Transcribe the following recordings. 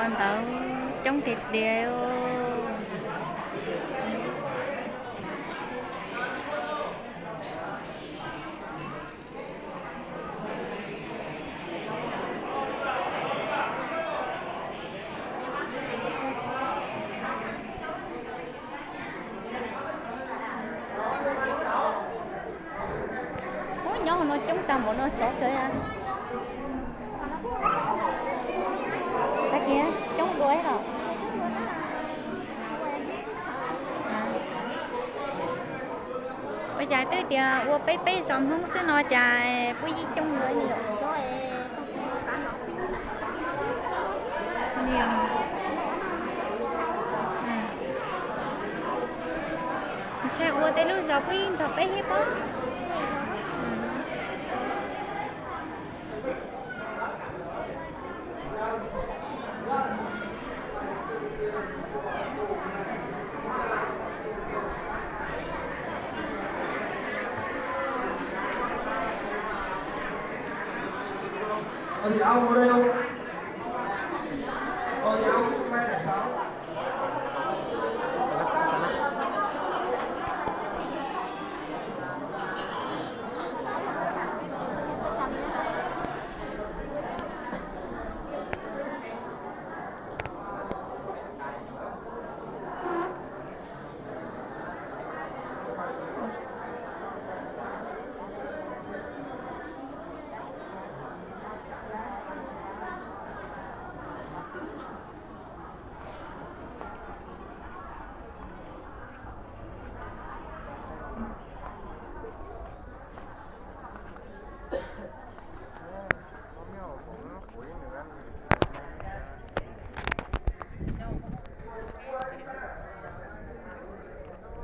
Ntawd coob tiag tiag. Ub, nyob hauv no coob tag npaum no sov kawg. Tag kis coob dua los. Ua cas twb tias ua peb peb zos Hmoob xwb no cas puab yeej coob dua li. Ntshe ua tej lub zos puab yeej nrog peb thiab pob.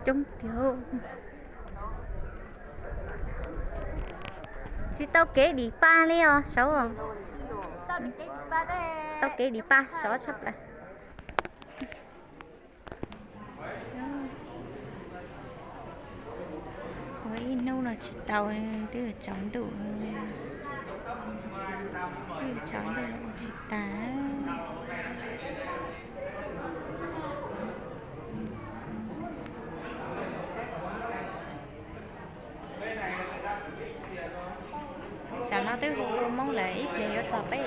Coob tiag. Tsis tau kev dim pa li os saud. Tau kev dim pa sov tshaj plaws. Ua ib hnub no tsis tau, twb yuav tsaus ntuj, twb yuav tsaus ntuj los ua tsis tas. Tsam no twb hu hu Hmoob lawm, ib pliag yuav txog peb.